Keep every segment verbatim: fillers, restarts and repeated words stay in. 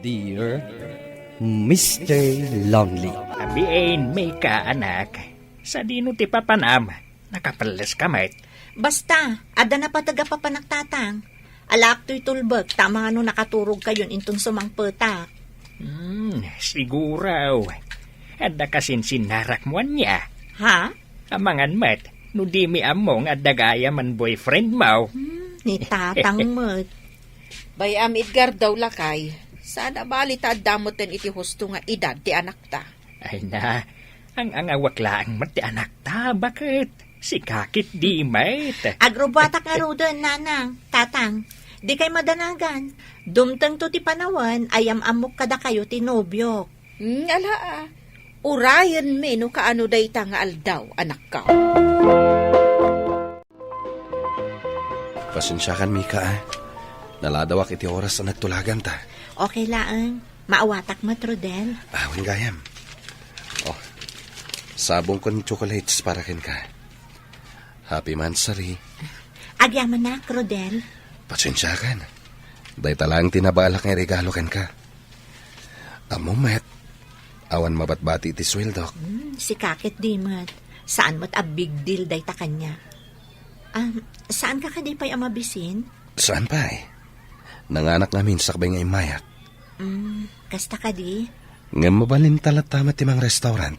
Dear Mister Lonely. Abiin, Mika, anak. Sadino ti papanam? Nakapelles ka met. Basta, adda napateg a papanak, Tatang. Alaak toy tulbek, ta amangan no nakaturog kayon inton sumangpetak. Hmm, siguro. Adda kasinsinnarak mo ania? Ha? Amangan met, no dimi ammo nga adda gayam a boyfriend mo. Hmm, ni Tatang met. Bay-am, Edgar, daw lakay. Saan a bali ta adda metten iti husto nga edad ti anakta. Ay na, ang-angawak laeng met ti anakta, baket? Sika ketdi met. Agrubbuatak ngaruden, Nanang, Tatang. Dikay madanagan. Dumtengto ti panawen a yam-ammok kadakayo ti nobiok. Hmm, ala, a. Urayenmi no kaano dayta nga aldaw, anakko. Pasensiakan, Mika, a. Naladawak iti oras a nagtulaganta. Okay laeng. Maawatak met, Rodel. Ah, wen gayam. Oh, sabong kon chocolates para kenka. Happy monthsary. Agyamanak, Rodel. Pasensiakan. Dayta laeng ti nabalak nga iregalo kenka. Ammom met, awan mabatbati iti sueldok. Hmm, sika ketdi met. Saan met a big deal dayta kaniak. Ah, saanka kadi pay a mabisin? Saan pay? Nanganak ngamin sakbay nga immayak. Hmm, kasta kadi? Ngem mabalinta latta met ti mangrestaurant.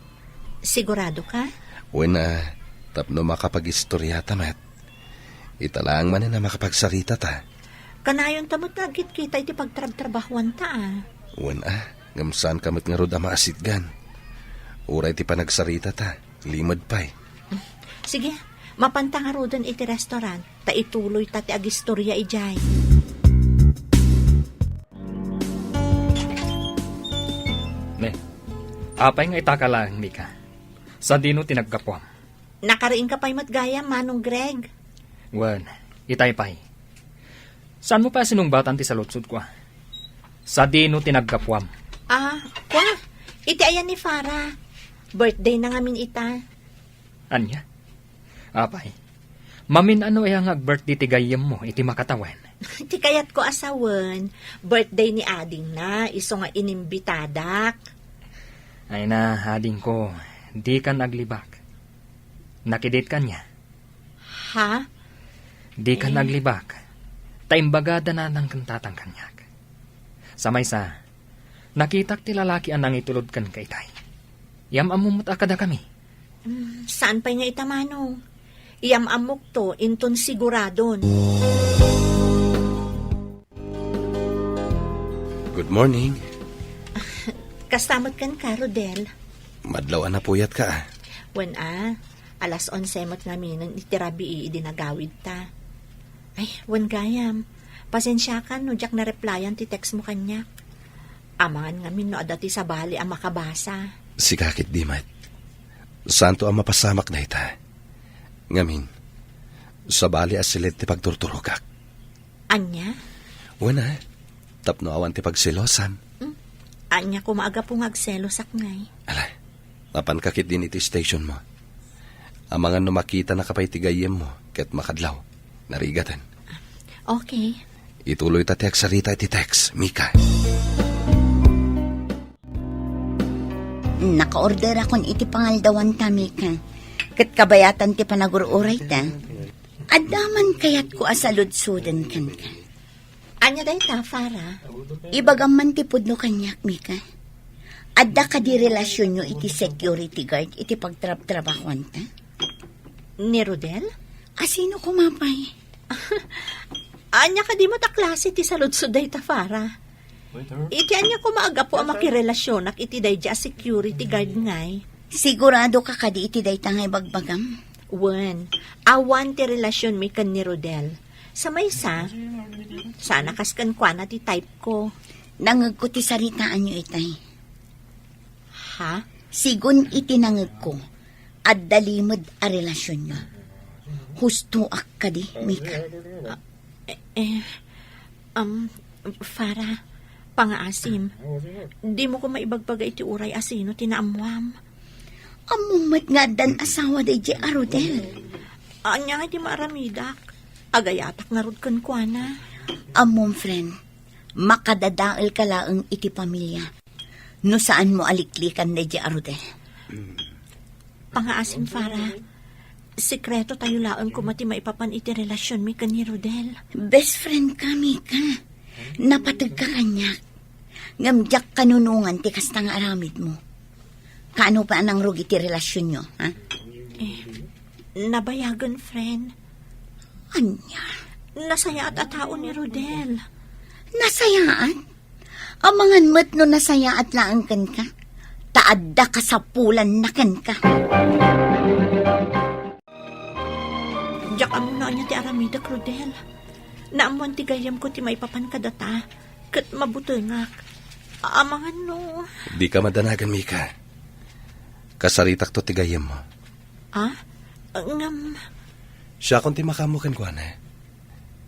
Sigurado ka? Wen, a, tapno makapagistoriata met. Ita laeng manen a makapagsaritata. Kanayonta met nga agkitkita iti pagtrabtrabahuanta, a. Wen, a, ngem saanka met ngarud a maasitgan. Uray ti panagsaritata, limed pay. Sige, mapanta ngaruden iti restaurant, ta ituloyta ti agistoria idiay. Ne, apay nga itaka laeng, Mika? Sadino ti naggapuam? Nakariingka pay met gayam, Manong Greg? Wen, itay pay. Saanmo pay a sinungbatan ti saludsodko, a? Sadino ti naggapuam? Ah, kua, iti ayan ni Farah. Birthday na ngamin ita. Ania? Apay, mamin-ano aya nga ag-birthday ti gayyemmo iti makatawen? Ti kayatko a sawen, birthday ni adingna, isu nga inimbitadak. Ay na, adingko, dikan aglibak. Nakidit kaniak. Ha? Dikan Eh? aglibak. Ta imbagada nanang ken tatang kaniak. Sa maysa, nakitak ti lalaki a nangitulod kenka itay. Yam-ammom met a kadakami. Mm, saan pay nga ita, Manong? Yam-ammokto, inton siguradon. Good morning. Kasta met kenka, Rodel. Madlaw a napuyatka, a. Wen a, alas onse met ngaminen iti rabii idi nagawidta. Ay, wen gayam. Pasensiakan no diak nareplyan ti text mo kaniak. Amangan ngamin no adda ti sabali a makabasa. Sika ketdi met. Saanto a mapasamak dayta. Ngamin, sabali a siled ti pagturturogak. Ania? Wen a, tapno awan ti pagselosam. Hmm? Ania koma a gapu nga agselosak ngay? Ala, mapanka ketdin iti stationmo. Amangan no makitanaka pay ti gayyemmo ket makadlaw. Narigaten. Okay. Ituloyta ti agsarita iti text, Mika. Nakaorderakon iti pangaldawanta, Mika. Ket kabayatan ti panagur-urayta, adda man kayatko a saludsoden kenka. Ania dayta, Farah? Ibagam man ti pudno kaniak, Mika. Adda kadi relasionyo iti security guard iti pagtrabtrabahuanta? Ni Rodel? A sino koma pay? Ania kadi met a klase ti saludsod dayta, Farah? Iti ania koma a gapu a makirelasionak iti daydi a security guard ngay? Sigurado ka kadi iti dayta nga ibagbagam? Wen, awan ti relasionmi ken ni Rodel. Sa maysa, saan a kas kenkuana ti type ko. Nangegko ti saritaanyo itay. Ha? Sigun iti nangegko, adda limed a relasionyo. Hustoak kadi, Mika. Ah, eh, eh, um, Farah, pangaasim, dimo koma ibagbaga iti uray a sino ti naammuam. Ammom met nga addan asawa daydi a Rodel. Ania nga ti maaramidak? Agayatak ngarud kenkuana. Ammom, friend. Makadadaelka laeng iti pamilia no saanmo a liklikan daydiay a Rodel. Pangaasim, Farah. Sekreto tayo laeng koma ti maipapan iti relasionmi ken ni Rodel. Best friend ka, Mika. Napategka kaniak. Ngem diak kanunongan ti kasta nga aramidmo. Kaano pay a nangrugi ti relasionyo, ha? Eh, nabayagen, friend. Ania? Nasayaat a tao ni Rodel. Nasayaat? Amangan met no nasayaat laeng kenka. Ta adda kasapulanna kenka. Diak ammo no ania ti aramidek, Rodel. Naammoan ti gayyemko ti maipapan kadata, ket mabutengak. Amangan no... Dika madanagan, Mika. Kasaritakto ti gayyemmo. Ah? Ngem... Siakon ti makaammo kenkuana.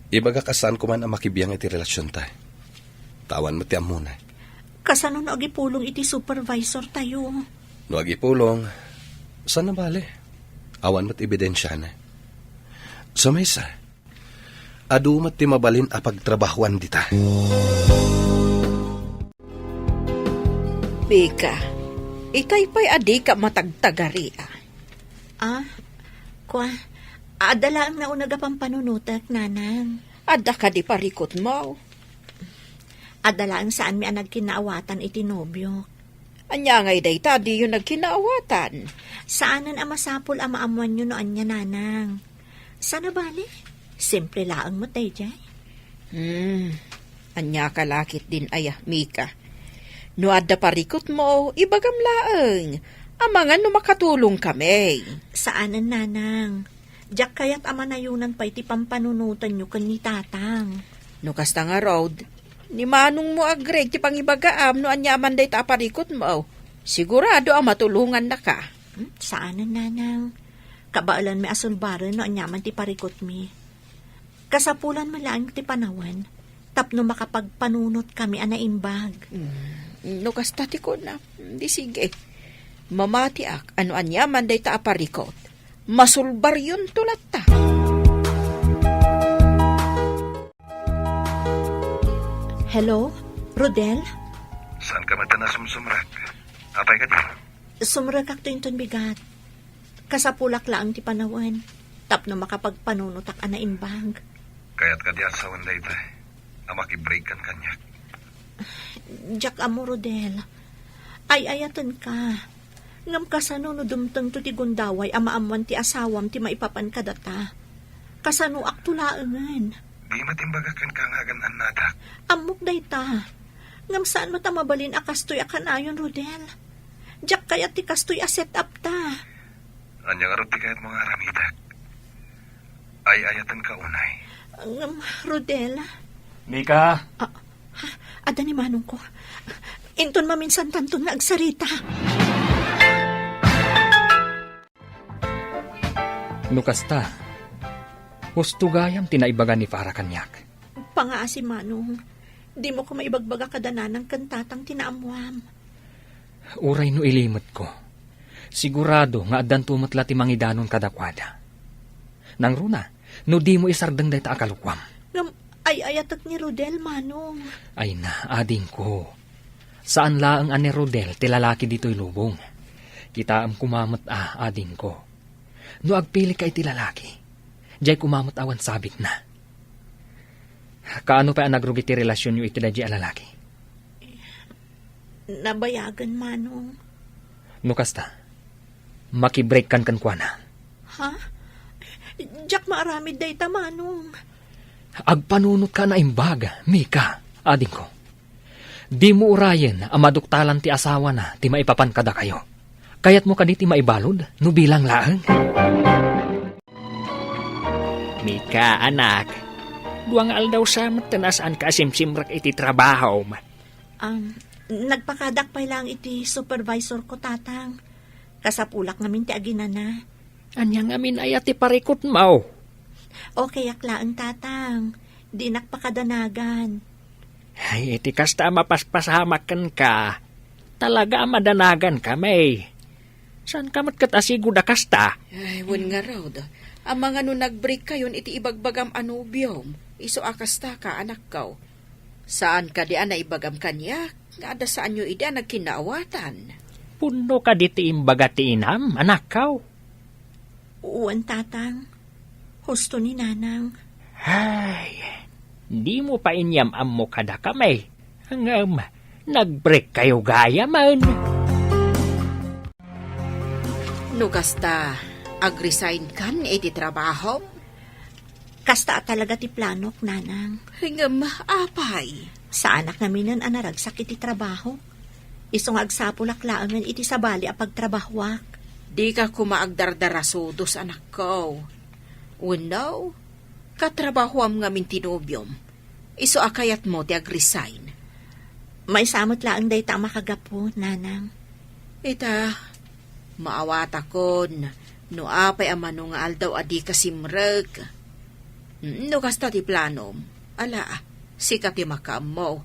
Ibagak a saan koman a makibiang iti relasionta. Ta awan met ti ammona. Kasano no agipulong iti supervisor tayo? No agipulong, saan a bale? Awan met ebidensiana. Sa maysa, adu met ti mabalin a pagtrabahoan dita. Mika, itay pay a dika matagtagarian. Ah, kua, adda laeng nauneg a pampanunotek, nanang. Adda kadi parikutmo? Adda laeng saanmi a nagkinaawatan iti nobiok. Ania ngay dayta diyo nagkinaawatan? Saanen a masapul a maammoanyo no ania, nanang. Saan a bale? Simple laeng met daydiay. Hmm. Ania ka lakit din aya, Mika? No adda parikutmo, ibagam laeng. Amangan no makatulong kami. Saanen, nanang. Diak kayat a manayonan pay ti pampanunotanyo ken ni tatang. No kasta ngarud, ni manongmo agreg ti pangibagaam no ania man dayta a parikutmo. Sigurado a matulongannaka. Hmm, saanen, nanang. Kabaelanmi a sulbaren no ania man ti parikutmi. Kasapulan met laeng ti panawen tapno makapagpanunotkami a naimbag. Mm, no kasta ti kuna, di sige. Mamatiak a no ania man dayta a parikut, masulbaryonto latta. Hello, Rodel? Saan ka met a nasumsumrek? Apay kadi? Sumrekakto inton bigat. Kasapulak laeng ti panawen tapno makapagpanunotak a naimbag. Kayat kadi a sawen dayta a makibreak kan kaniak? Diak ammo, Rodel. Ay-ayatenka. Ngem kasano no dumtengto ti gundaway a maammoan ti asawam ti maipapan kadata? Kasanoakto laengen? Di met imbagak kenka nga agan-annadak. Ammok dayta. Ngem saan met a mabalin a kastoy a kanayon, Rodel. Diak kayat ti kastoy a set-up ta. Ania ngarud ti kayatmo nga aramidek? Ay-ayatenka unay. Ngem, Rodel. Mika? Ah, ha? Adda ni manongko. Inton maminsantanton nga agsarita. No kasta, husto gayam ti naibaga ni Farah kaniak. Pangaasi, Manong. Dimo koma ibagbaga kada nanang ken tatang ti naammoam. Uray no ilimetko, sigurado nga addanto met la ti mangidanon kadakuada. Nangruna, no dimo isardeng dayta a kalokuam. Ngem ay-ayatek ni Rodel, Manong. Ay na, adingko. Saan laeng a ni Rodel ti lalaki ditoy lubong. Kitaem koma met a, adingko. No agpilika iti lalaki, diay koma met awan sabitna. Kaano pay a nagrugi ti relasionyo iti daydiay a lalaki? Nabayagen, Manong. No kasta, makibreakkan kenkuana. Ha? Diak maaramid dayta, Manong. Agpanunotka a naimbag, Mika, adingko. Dimo urayen a maduktalan ti asawana ti maipapan kadakayo. Kayatmo kadi ti maibalud no bilang laeng? Mika, anak, dua nga aldaw sa met a saanka a simsimrek iti trabahom. Um, nagpakadak pay laeng iti supervisor ko, Tatang. Kasapulak ngamin ti aginana. Ania ngamin aya ti parikutmo? Okayak laeng, Tatang. Dinak pakadanagan. Ay, iti kasta a mapaspasamak kenka, talaga a madanagan kami. Saanka met ket a sigud a kasta? Ay, wen ngarud. Amangan no nag-break kayon iti ibagbagam a nobiom, isu a kastaka, anakko. Saan kadi a naibagam kaniak nga adda saanyo idi a nagkinnaawatan? Pudno kadi ti imbaga ti inam, anakkaw? Wen, Tatang. Husto ni Nanang. Ay, dimo pay inyam-ammo kadakami. Ngem, nag-break kayo gayamen. No kasta, ag-resign kan iti trabahom? Kasta a talaga ti planok, Nanang. Ngem, apay? Saanak ngaminen a naragsak iti trabaho. Isu nga agsapulak laengen iti sabali a pagtrabahoak. Dika koma agdardarasudos, anakko. Wenno, katrabahoam ngamin ti nobiom. Isu a kayatmo ti ag-resign. Maysa met laeng dayta a makagapu, Nanang. Ita, maawatakon no apay a mano nga aldaw a dika simrek. Mm, no kasta ti planom, ala, sika ti makaammo.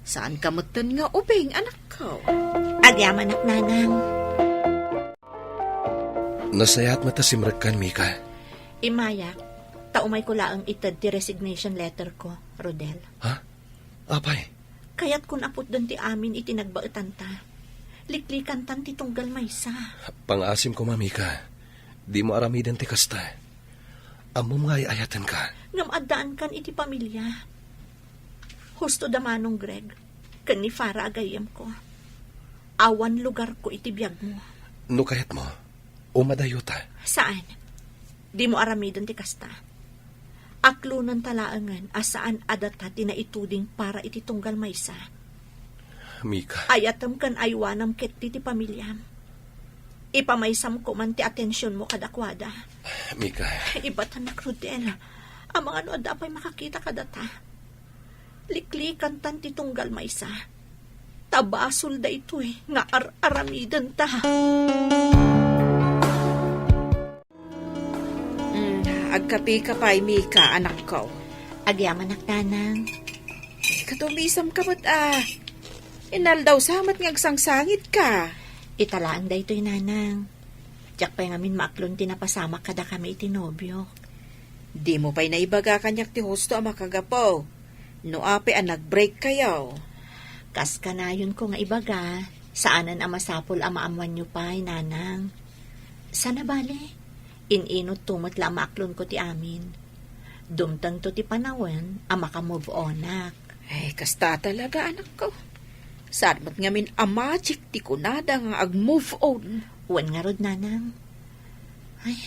Saanka metten nga ubing, anakko. Agyamanak, Nanang. Nasayaat met a simrekkan, Mika. Immayak, ta umayko laeng ited ti resignation letter ko, Rodel. Ha? Apay? Kayatkon a putden ti amin iti nagbaetanta. Liklikantan ti tunggal maysa. Pangaasim koma, Mika. Dimo aramiden ti kasta. Ammom nga ay-ayatenka. Ngem addaankan iti pamilia. Husto da Manong Greg ken ni Farah a gayyemko. Awan lugarko iti biagmo. No kayatmo, umadayota. Saan? Dimo aramiden ti kasta. Aklonenta laengen a saan a data ti naituding para iti tunggal maysa. Mika. Ayatem ken aywanam ketdi ti pamiliam. Ipamaysam koman ti atensionmo kadakuada. Mika. Ibatanak, Rodel. Amangan no adda pay makakita kadata. Liklikantan ti tunggal maysa. Ta basol daytoy nga ar-aramidenta. Mm, agkapika pay, Mika, anakko. Agyamanak, Nanang. Katumisam ka met, a. Inaldaw sa met nga agsangsangitka. Ita laeng daytoy, Nanang. Diak pay ngamin maaklon ti napasamak kadakami iti nobiok. Dimo pay naibaga kaniak ti husto a makagapu. No apay a nag-break kayo. Kas kanayonko nga ibaga, saanen a masapul a maammoanyo pay, Nanang. Sana bale, in-inutto met la a maaklonko ti amin. Dumtengto ti panawen a maka-move onak. Ay, kasta talaga, anakko. Saan met ngamin a magic ti kunada nga ag-move on. Wen ngarud, Nanang. Ay,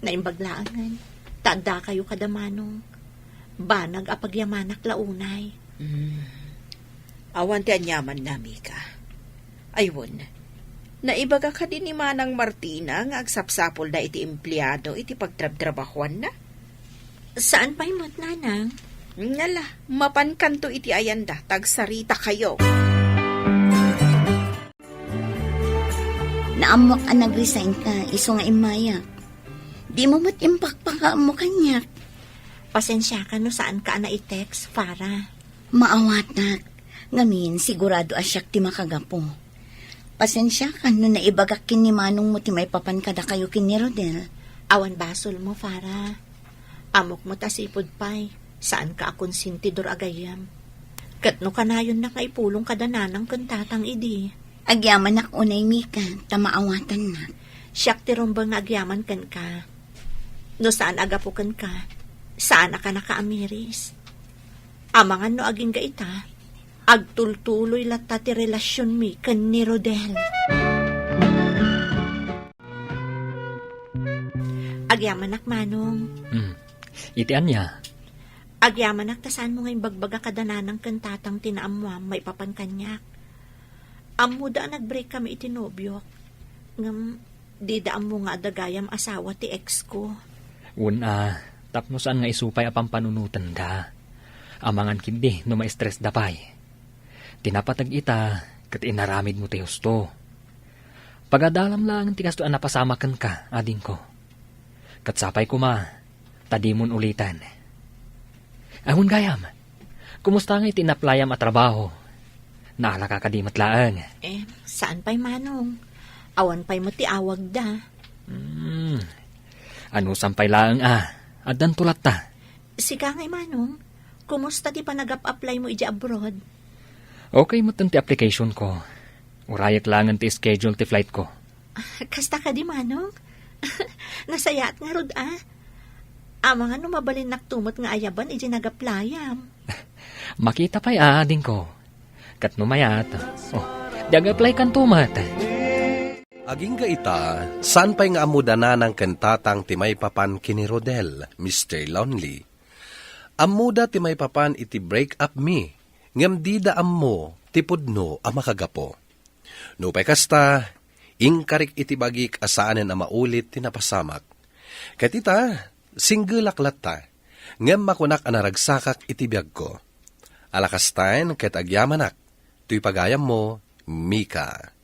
naimbag laengen. Ta addakayo kada Manong. Banag a pagyamanak la unay. Hmm. Awan ti aniamanna, Mika. Ay, wen. Naibaga kadi ni Manang Martina nga agsapsapulda iti empleado iti pagtrabtrabahoanna? Saan pay met, Nanang? Ngala, mapankanto iti ayanda, ta agsarita kayo. Naammoak a nag-resign ka, isu nga immayak. Dimo met impakpakaammo kaniak. Pasensiakan no saanka a nai-text, Farah. Maawatak. Ngamin, sigurado a siak ti makagapu. Pasensiakan no naibagak ken ni Manongmo ti maipapan kadakayo ken ni Rodel. Awan basolmo, Farah. Ammok met a sipud pay, saanka a konsentidor a gayyem. Ket no kanayonnak nga ipulong kada Nanang ken Tatang idi. Agyamanak unay, Mika, ta maawatannak. Siak ti rumbeng nga agyaman kenka. No saan a gapu kenka, saanak a nakaamiris. Amangan no agingga ita, agtultuloy latta ti relasionmi ken ni Rodel. Agyamanak, Manong. Hmm. Iti ania? Agyamanak ta saanmo nga imbagbaga kada Nanang ken Tatang ti naammoam maipapan kaniak. Ammoda a nag-break kami iti nobiok. Ngem, dida ammo nga adda gayam asawa ti ex ko. Wen a, tapno saan nga isu pay a pampanunotenda. Amangan ketdi no ma-stressda pay. Ti napateg ita, ket inaramidmo ti husto. Pagadalam laeng ti kastoy a napasamak kenka, adingko. Ket sapay koma, ta dimon uliten. Awan gayam, kumusta nga iti inaplayam a trabaho? Naalaka kadi met laeng? Eh, saan pay, Manong? Awan pay met ti awagda. Hmm. Anusam pay laeng a, addanto latta. Sika ngay, Manong, Kumusta ti panagap-apply mo idiay abroad? Okay metten ti application ko. Urayek laengen ti schedule ti flight ko. Kasta kadi, Manong? Nasayaat ngarud, a. Amangan no mabalinnak to met nga ayaban idiay nag-apply-am. Makita pay a, adingko. Ket no mayat, oh, di ag-apply-kanto met. Agingga ita, saan pay nga ammo da nanang ken tatang ti maipapan ken ni Rodel, Mister Lonely. Ammoda ti maipapan iti break-up mi, ngem dida ammo ti pudno a makagapu. Nupay kasta, inkarik iti bagik a saanen a maulit ti napasamak. Ket ita, singgelak latta, ngem makunak a naragsakak iti biagko. Ala kastaen ket agyamanak, toy pagayammo, Mika.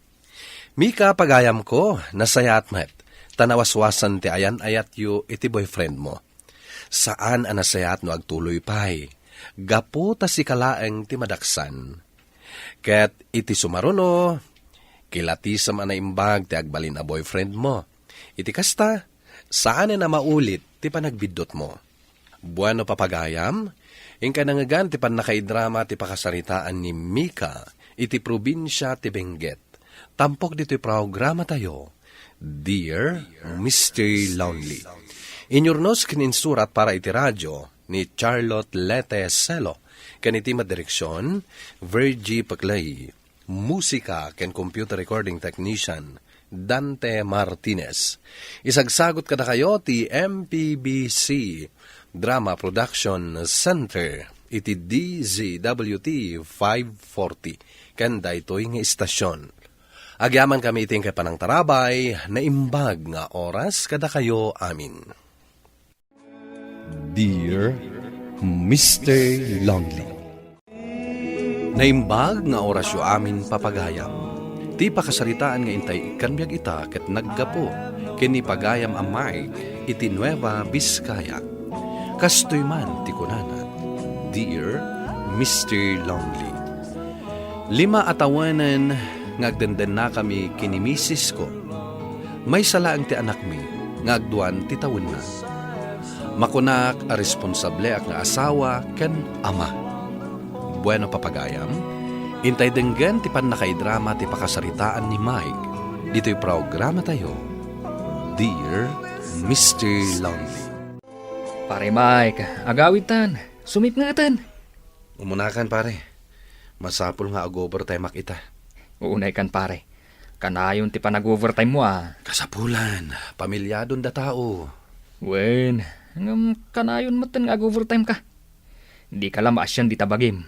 Mika, pagayamko, nasayaat met, ta nawaswasen ti ayan-ayatyo iti boyfriend mo. Saan a nasayaat no agtuloy pay, gapu ta sika laeng ti madaksan. Ket iti sumaruno, kilatisem a naimbag ti agbalin a boyfriend mo. Iti kasta, saanen a maulit ti panagbiddutmo. Bueno, papagayam, inka nangngegan ti pannakaidrama ti pakasaritaan ni Mika iti probinsia ti Benguet. Tampok ditoy programatayo, Dear Mister Lonely. Inyurnos ken insurat para iti radio ni Charlotte Lete Celo, ken iti madireksion, Virgie Paclay. Musika ken computer recording technician, Dante Martinez. Isagsagot kadakayo ti M P B C Drama Production Center iti D Z W T five forty ken daytoy nga istasyon. Agyamankami iti inkay panangtarabay, naimbag nga oras kadakayo amin. Dear Mister Lonely. Naimbag nga orasyo amin, papagayam. Ti pakasaritaan nga intay ikkan biag ita ket naggapu ken ni pagayam a Mike iti Nueva Vizcaya. Kastoy man ti kunana, Dear Mister Lonely. Lima a tawenen nga agdendennakami ken ni misisko. Maysa laeng ti anakmi nga agduan ti tawenna. Makunak a responsableak nga asawa ken ama. Bueno, papagayam, intay denggen ti pannakaidrama ti pakasaritaan ni Mike ditoy programatayo, Dear Mister Lonely. Pare Mike, agawidtan. Sumipngetan. Umunakan, pare. Masapul nga ag-overtime-ak ita. Uunaykan, pare. Kanayon ti panag-overtime mo, a. Kasapulan, pamilyadon da tao. Wen, ngem kanayon metten nga ag-overtime ka. Di ka la maasian dita bagim.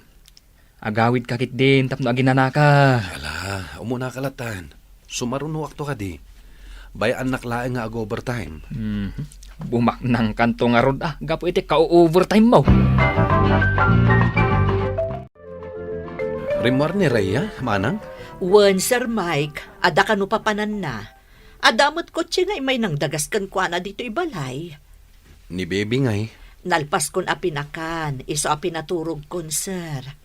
Agawid ka ketdin tapno aginanaka. Ala, umuna ka latan. Sumarunoakto kadi. Bay-annak laeng nga ag-overtime. Mhm. Bumaknangkanto ngarud, a, gapu iti ka-overtime mo. Rimmuar ni Rhea, manang? Wen, Sir Mike, adda kano papananna. Adda met kotse nga immay nangdagas kenkuana ditoy balay. Ni Baby ngay? Nalpaskon a pinakan, isu a pinaturogkon, sir.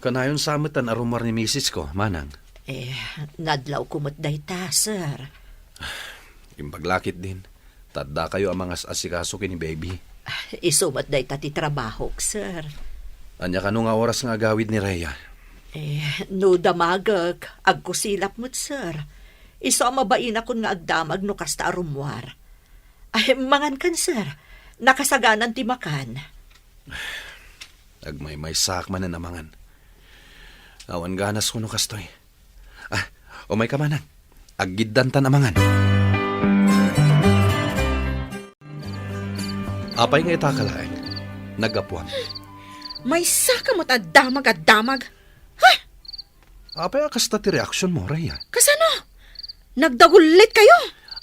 Kanayon sa met a rummuar ni misis ko, manang? Eh, nadlawko met dayta, sir. Imbag la ketdin. Ta addakayo a mangas-asikaso ken ni Baby. Isu met dayta ti trabahok, sir. Ania kano nga oras nga agawid ni Rhea? Eh, no damagek, agkusilap met, sir. Isu a mabainakon nga agdamag no kasta a rummuar. Ay, mangankan, sir. Nakasaganan ti makan. Agmaymaysaak manen a mangan. Awan ganas ko no kastoy. Ah, umayka manen. Aggiddantan a mangan. Apay nga ita ka laeng? Naggapuam. Maysaka met a damag a damag. Ha? Apay a kasta ti reaksionmo, Rhea? Kasano? Nagdagullit kayo?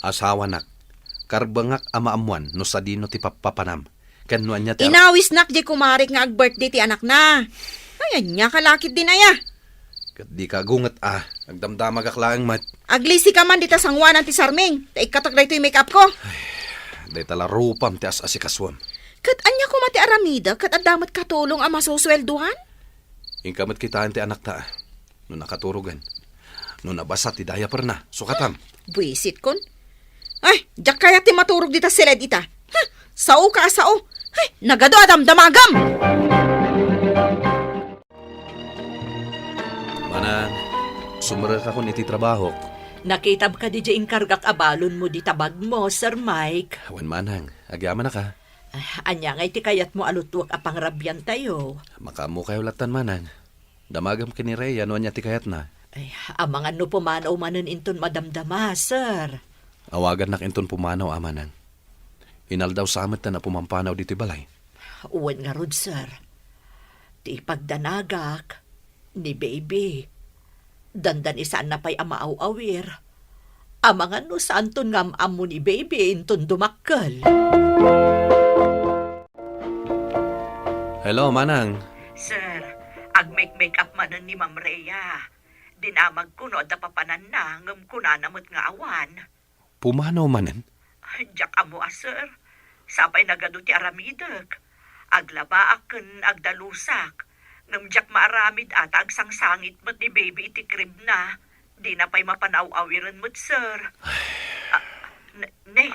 Asawanak, karbengak a maammuan no sadino ti pappapanam. Ken no ania ti ar- Inawisnak diay kumarik nga ag-birthday ti anakna. Ay, ania ka lakit din aya? Ket di ka gunget a, agdamdamagak laeng met. Aglisi ka man dita sangoanan ti sarming, ta ikkatak daytoy make-up ko. Ay, dayta la rupam ti as-asikasuem. Ket ania koma ti aramidek ket adda met katulong a masusueldoan? Inka met kitaen ti anakta, no nakaturogen. No nabasa ti diaperna, sukatam. Buisitkon. Ay, diak kayat ti maturog dita siled ita. Ha? Sao ka a sao. Ay, nagadu a damdamagam! Sumrekakon iti trabahok. Nakitam kadi diay inkargak a balonmo diay tabagmo, Sir Mike? Wen, manang, agyamanak a. Ah, ania ngay ti kayatmo a luttuek a pangrabiantayo? Makaammokayo lattan, manang. Damagam ken ni Rhea no ania ti kayatna. Ay, amangan no pumanaw manen inton madamdama, sir. Awagannak inton pumanaw a, manang. Inaldaw sa met ta napumampanaw ditoy balay. Wen ngarud, sir. Ti ipagdanagak, ni Baby. Dandani saanna pay a maaw-awir. Amangan no saanton nga am-ammo ni Baby inton dumakkel. Hello, manang. Sir, agmake-make up manen ni Ma'am Rhea. Dinamagko no adda papananna, ngem kunana met nga awan. Pumanaw manen? Diak ammo a, sir. Sapay nagadu ti aramidek. Aglabaak ken agdalusak. Ngem diak maaramid a ta agsangsangit met ni Baby iti cribna. Dina pay mapanaw-awiren met, sir. Ah, n-, ne,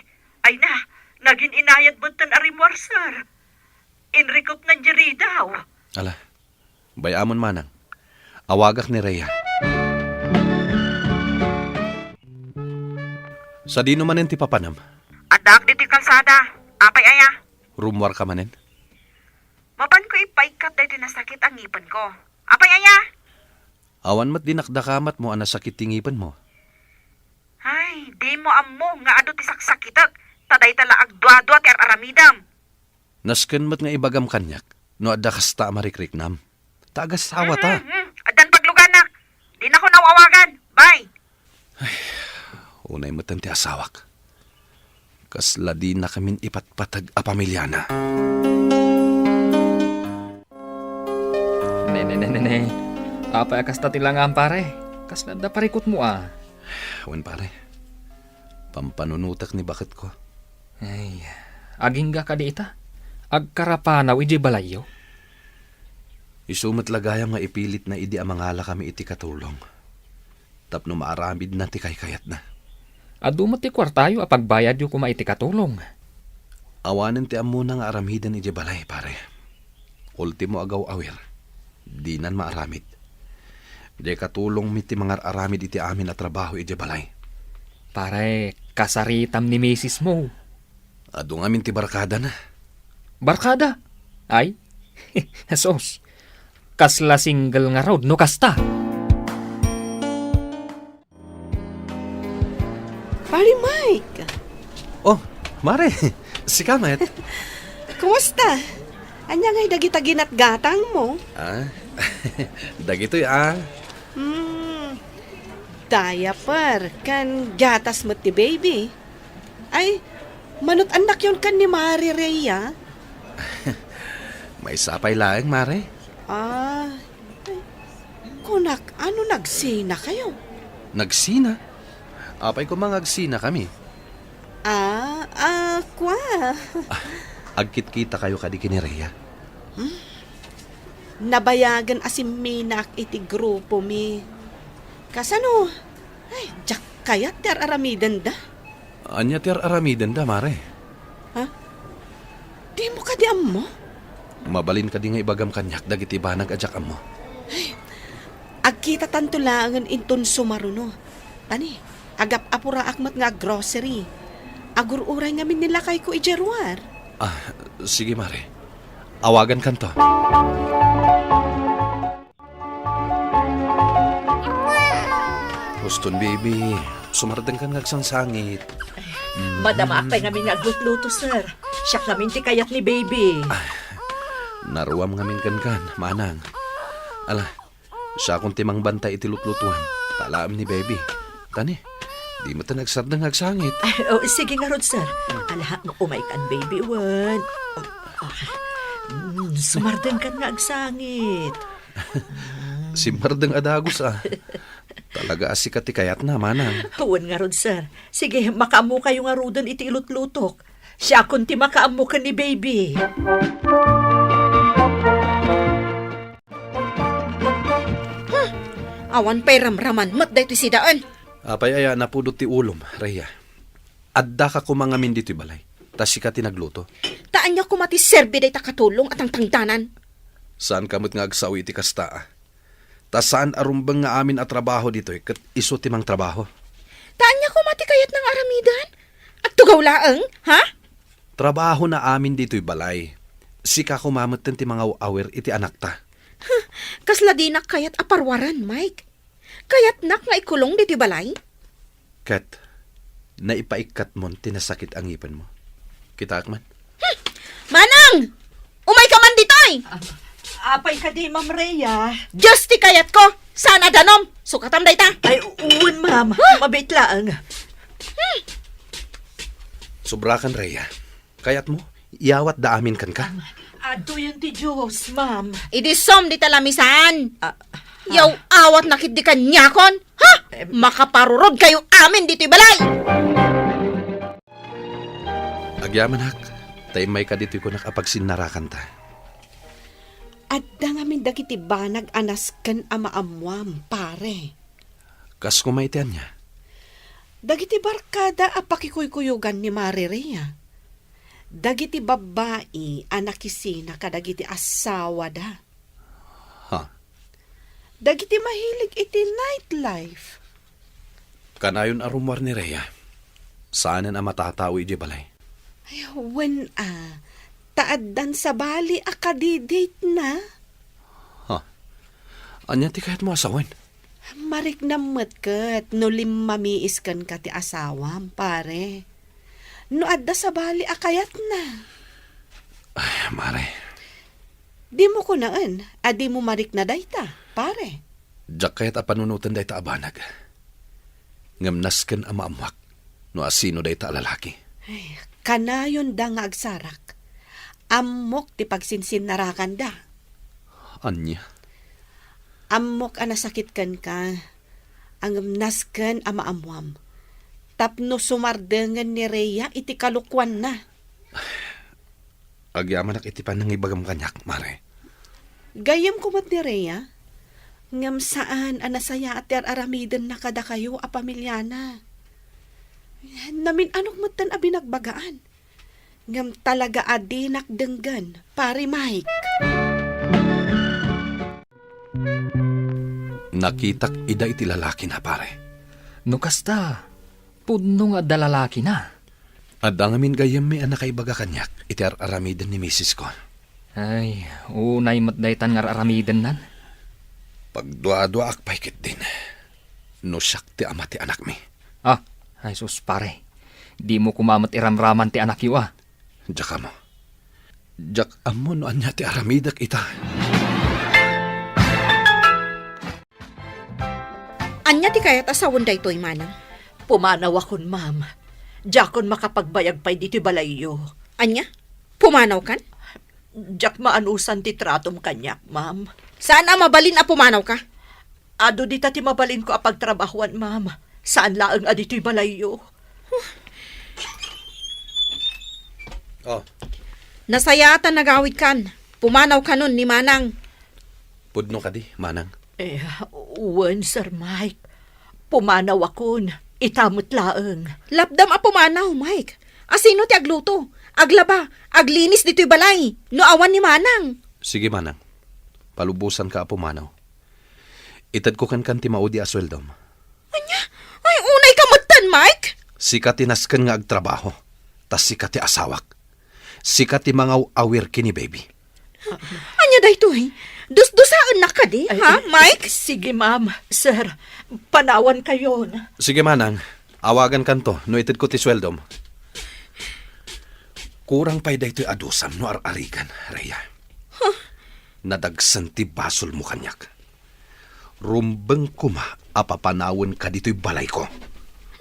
ay na, nagin-inayad met ten a rimmuar, sir. Inrikupnan diay ridaw. Ala, bay-amon, manang. Awagak ni Rhea. Sadino manen ti papanam? Addaak ditoy kalsada. Apay aya? Rummuarka manen? Mapanko ipaikkat daytoy nasakit a ngipenko. Apay aya? Awan met dinakdakamatmo a nasakit ti ngipenmo. Ay, dimo ammo nga adu ti saksakitek, ta dayta la agduadua ti ar-aramidem. Nasken met nga ibagam kaniak no adda kasta a marikriknam. Ta agassawa ta. Mhm, mhm. Addan pagluganak. Dinakon aw-awagan. Bye. Unay metten ti asawak. Kasla dinakamin ipatpateg a pamiliana. Ne, ne, ne, ne, ne. Apay a kasta ti langam, pare? Kasla adda parikutmo, a. Wen, pare. Pampanunotek ni baketko. Ay, agingga kadi ita? Agkarapanaw idiay balayyo? Isu met la gayam nga ipilitna idi a mangalakami iti katulong tapno maaramidna ti kaykayatna. Adu met ti kuartayo a pagbayadyo koma iti katulong. Awanen ti ammona nga aramiden idiay balay, pare. Ultimo a gaw-awir, dinan maaramid. Diay katulongmi ti mangar-aramid iti amin a trabaho idiay balay. Pare, kasaritam ni misismo. Adu ngamin ti barkadana. Barkada? Ay, sus. Kasla single ngarud no kasta. Pare Mike! Oh, mare, sika met. Kumusta? Ania ngay dagita ginatgatangmo? Ah, dagitoy, ah. Hmm, diaper, ken gatas met ti baby. Ay, manut-annakyon ken ni Mare Rhea? Maysa pay laeng, mare. Ah, ay, kunak, ano nagsinakayo? Nagsina? Apay koma nga agsinakami? Ah, ah, kua. Ah, agkitkitakayo kadi ken ni Rhea? Hmm? Nabayagen a simminak iti grupomi. Kasano? Ay, diak kayat ti ar-aramidenda. Ania ti ar-aramidenda, mare? Ha? Dimo kadi ammo? Mabalin kadi nga ibagam kaniak dagiti banag a diak ammo? Ay, agkitatanto laengen inton sumaruno. Tani, agap-apuraak met nga aggrocery. Agur-uray ngamin ni lakayko idiay ruar. Ah, sige, mare. Awagankanto. Houston, baby. Sumardengkan nga agsangsangit. Madamaak pay ngamin nga aglutluto, sir. Siak ngamin ti kayat ni baby. Ah, naruam ngamin kenkan, manang. Ala, siakon ti mangbantay iti lutlutoan. Talaem ni baby. Tani, di met ta nagsardeng nga agsangit. Ay, oh, sige ngarud, sir. Ala, no umaykan, baby, wen. Ah, mm, sumardengkan nga agsangit. Simmardeng a dagus, a. Talaga a sika ti kayatna, manang. Wen ngarud, sir. Sige, makaammokayo ngaruden iti ilutlutok. Siakon ti makaammo ken ni baby. Hmm, awan pay ramraman met daytoy sidaen. Apay aya napudot ti ulom, Rhea? Addaka koma ngamin ditoy balay, ta sika ti nagluto. Ta ania koma ti serbi dayta katulong a tangtangdanan? Saanka met nga agsao iti kasta, a. Ta saan a rumbeng nga amin a trabaho ditoy ket isu ti mangtrabaho. Ta ania koma ti kayatna nga aramiden? Agtugaw laeng, ha? Trabahona amin ditoy balay. Sika koma metten ti mangaw-awir iti anakta. Huh, kasla dinak kayat a paruaren, Mike. Kayatnak nga ikulong ditoy balay? Ket naipaikkatmon ti nasakit a ngipenmo. Kitaek man. Hmm! Manang! Umayka man ditoy! Ah, apay kadi, Ma'am Rhea? Diyos ti kayatko! Saan a danom? Sukatam dayta! Ay, wen, ma'am. Huh? Mabiit laeng. Hmm. Sobrakan, Rhea. Kayatmo, iyawatda amin kenka? Adtoyen ti Diyos, ma'am. Idi som dita lamisaan. Ah, ah. Yaw-awatna ketdi kaniakon. Ha? Em. Makaparurod kayo amin ditoy balay! Agyamanak, ta immayka ditoy kunak a pagsinnarakanta. Adda ngamin dagiti banag a nasken a maammuam, pare. Kas koma iti ania? Dagiti barkada a pakikuykuyogan ni Mare Rhea. Dagiti babbai a nakisina kadagiti asawada. Ha? Dagiti mahilig iti nightlife. Kanayon a rummuar ni Rhea. Saanen a matatao idiay balay. Ay, wen a. Ta addan sabali a kadi-date na. Ha? Ania ti kayatmo a sawen? Mariknam met ket no limmamiis kenka ti asawam, pare. No adda sabali a kayatna. Ay, Mare. Dimo kunaen a dimo marikna dayta, pare. Diak kayat a panunoten dayta a banag. Ngem nasken a maammuak no asino dayta a lalaki. Ay, kanayonda nga agsarak. Ammok ti pagsinsinnarakanda. Ania? Ammok a nasakit kenka, ngem nasken a maammuam. Tapno sumardengen ni Rhea iti kalokuanna. Agyamanak iti panangibagam kaniak, Mare. Gayyemko met ni Rhea, ngem saan a nasayaat ti ar-aramidenna kadakayo a pamiliana. Namin-anok metten a binagbagaan, ngem talaga a dinak denggen, Pare Mike. Nakitak ida iti lalakina, pare. No kasta, pudno nga adda lalakina. Adda ngamin gayyemmi a nakaibaga kaniak iti ar-aramiden ni misisko. Ay, unay met daytan nga ar-aramidennan. Pagduaduaak pay ketdin no siak ti ama ti anakmi. Ah, ay sus, pare. Dimo koma met iramraman ti anakyo, a. Diak ammo. Diak ammo no ania ti aramidek ita. Ania ti kayat a sawen daytoy, manang? Pumanawakon, ma'am. Diakon makapagbayag pay ditoy balayyo. Ania? Pumanawkan? Diak maanusan ti tratom kaniak, ma'am. Saan a mabalin a pumanawka? Adu dita ti mabalinko a pagtrabahuan, ma'am. Saan laeng a ditoy balayyo. Oh. Nasayaat a nagawidkan. Pumanawkanon ni manang. Pudno kadi, manang? Eh, wen, Sir Mike. Pumanawakon. Ita met laeng. Lapdam a pumanaw, Mike. Asino ti agluto, aglaba, aglinis ditoy balay no awan ni manang? Sige, manang. Palubosanka a pumanaw. Itedko kenkan ti maudi a sueldom. Ania? Ay, unayka metten, Mike? Sika ti nasken nga agtrabaho, ta sika ti asawak. Sika ti mangaw-awir ken ni baby. Ania daytoy? Dusdusaennak kadi, ha, Mike? Sige, ma'am. Sir, panawankayon. Sige, manang. Awagankanto no itedko ti sueldom. Kurang pay daytoy a dusam no ar-arigan, Rhea. Huh? Nadagsen ti basolmo kaniak. Rumbeng koma a papanawenka ditoy balayko.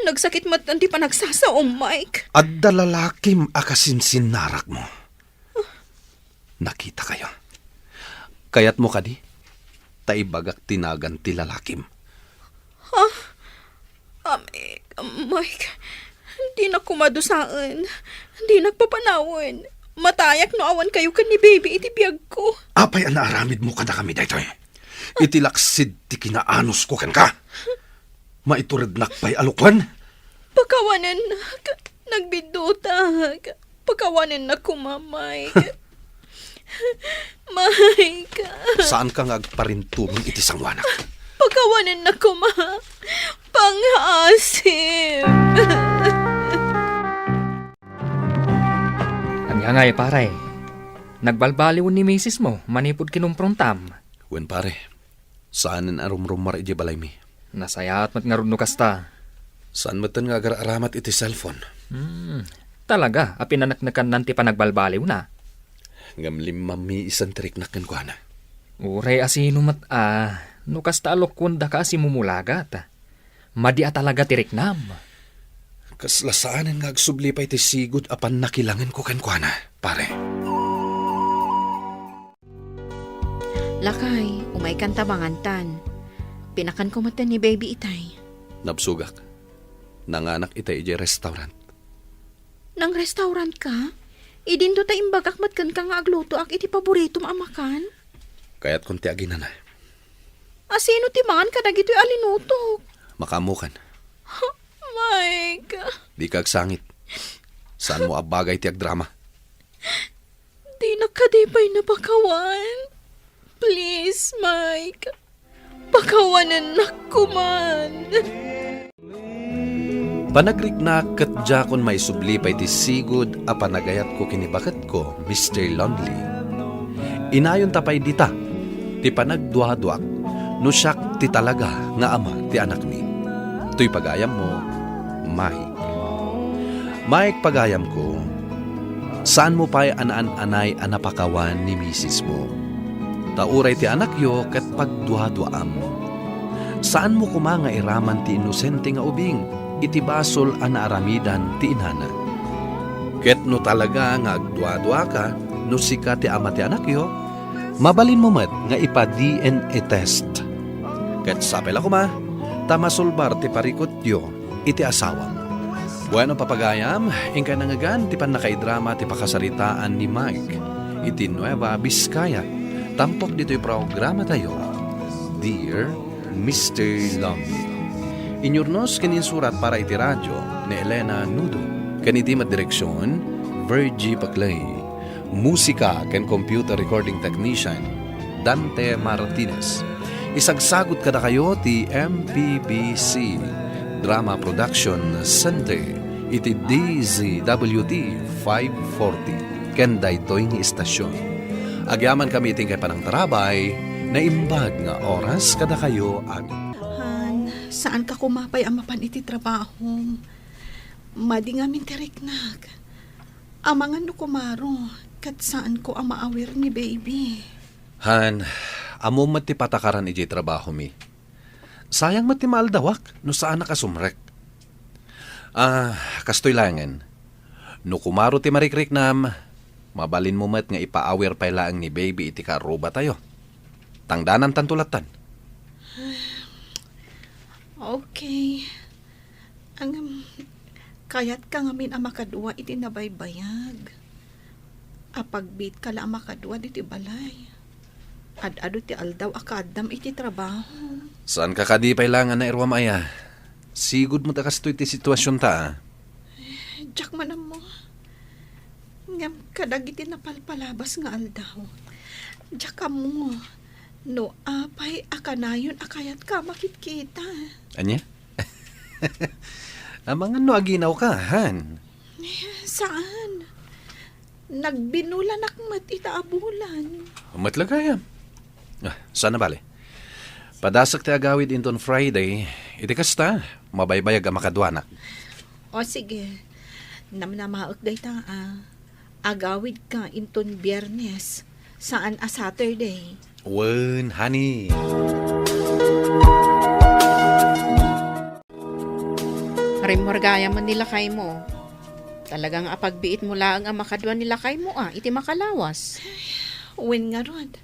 Nagsakit met ti panagsasaom, Mike. Adda lalakim a kasinsinnarakmo. Nakitakayo. Kayatmo kadi? Ta ibagak ti nagan ti lalakim. Ha? Ami, Mike, dinak koma dusaen. Dinak papanawen. Matayak no awan kayo ken ni baby iti biagko. Apay a naaramidmo kadakami daytoy? Iti laksid ti kinaanosko kenka? Maiturednak pay a lukuen? Pakawanennak. Nagbiddutak. Pakawanennak koma, Mike. Mike. Saanka nga agparintumeng iti sangoanak. Pakawanennak koma. Pangaasim. Ania ngay, pare? Nagbalbaliw ni misis mo manipud kinumprontam? Wen, pare. Saanen a rumrummar idiay balaymi. Nasayaat met ngarud no kasta. Saan metten nga agar-aramat iti cellphone. Hmm, talaga a pinaneknekannan ti panagbalbaliwna. Ngem limmammiisan ti riknak kenkuana. Uray a sino met a, no kasta a lokoendaka a simumulagat. Madi a talaga ti riknam. Kasla saanen nga agsubli pay ti sigud a pannakilangenko kenkuana, pare. Lakay, umaykan ta mangantan. Pinakanko metten ni baby itay. Nabsogak. Nanganak itay idiay restaurant. Nang-restaurant ka? Idinto ta imbagak met kenka nga aglutoak iti paboritom a makan? Kayatkon ti aginana. A sino ti mangan kadagitoy a linutok? Makaammokan. Mike. Dika agsangit. Saanmo a bagay ti agdrama. Dinak kadi pay napakawan. Please, Mike. Pakawanennak koman. Panagriknak ket diakon maisubli pay ti sigud a panagayatko ken ni baketko, Mister Lonely. Inayonta pay dita ti panagduaduak no siak ti talaga nga ama ti anakmi. Toy pagayammo, Mike. Mike, pagayamko, saanmo pay a naan-anay a napakawan ni misismo. Ta uray ti anakyo ket pagduaduaam. Saanmo koma nga iraman ti inosente nga ubing iti basol a naaramidan ti inana. Ket no talaga nga agduaduaka no sika ti ama ti anakyo, mabalinmo met nga ipa-D N A test. Ket sapay la koma ta masulbar ti parikutyo iti asawam. Bueno, papagayam, inkay nangngegan ti pannakaidrama ti pakasaritaan ni Mike iti Nueva Vizcaya, tampok ditoy programatayo, Dear Mister Love. Inyurnos ken insurat para iti radio ni Elena Nudo, ken iti met direksion, Virgie Paclay. Musika ken computer recording technician, Dante Martinez. Isagsagut kadakayo ti M P B C Drama Production Center iti D Z W T five forty ken daytoy nga istasyon. Agyamankami iti inkay panangtarabay, naimbag nga oras kadakayo amin. Han, saanka koma pay a mapan iti trabahom. Madi ngamin ti riknak. Amangan no kumaro, ket saanko a maawir ni baby. Han, ammom met ti patakaran idiay trabahomi. Sayang met ti maaldawak no saanak a sumrek. Ah, kastoy laengen. No kumaro ti marikriknam, mabalinmo met nga ipaawir pay laeng ni baby iti kaarrubatayo. Tangdanantanto lattan. Okay. Ngem, kayatka ngamin a makadua iti nabaybayag. Apagbiitka la a makadua ditoy balay. Ad-adu ti aldaw a kaaddam iti trabaho. Saanka kadi pay la nga nairuam aya? Sigud met a kastoy ti situasionta, a. Diak man ammo. Ngem kadagiti napalpalabas nga aldaw, diak ammo no apay a kanayon a kayatka a makitkita. Ania? Amangan no aginawka, han? Saan? Nagbinulanak met ita a bulan. Met la gayam. Ah, saan a bale? Padasek ti agawid inton Friday. Iti kasta, mabaybayag a makaduanak. O sige. Namnamaek dayta a agawidka inton Biyernes, saan a Saturday. Wen, honey. Rimmor gayam ni lakaymo. Talaga nga apagbiitmo laeng a makadua ni lakaymo a iti makalawas. Wen ngarud,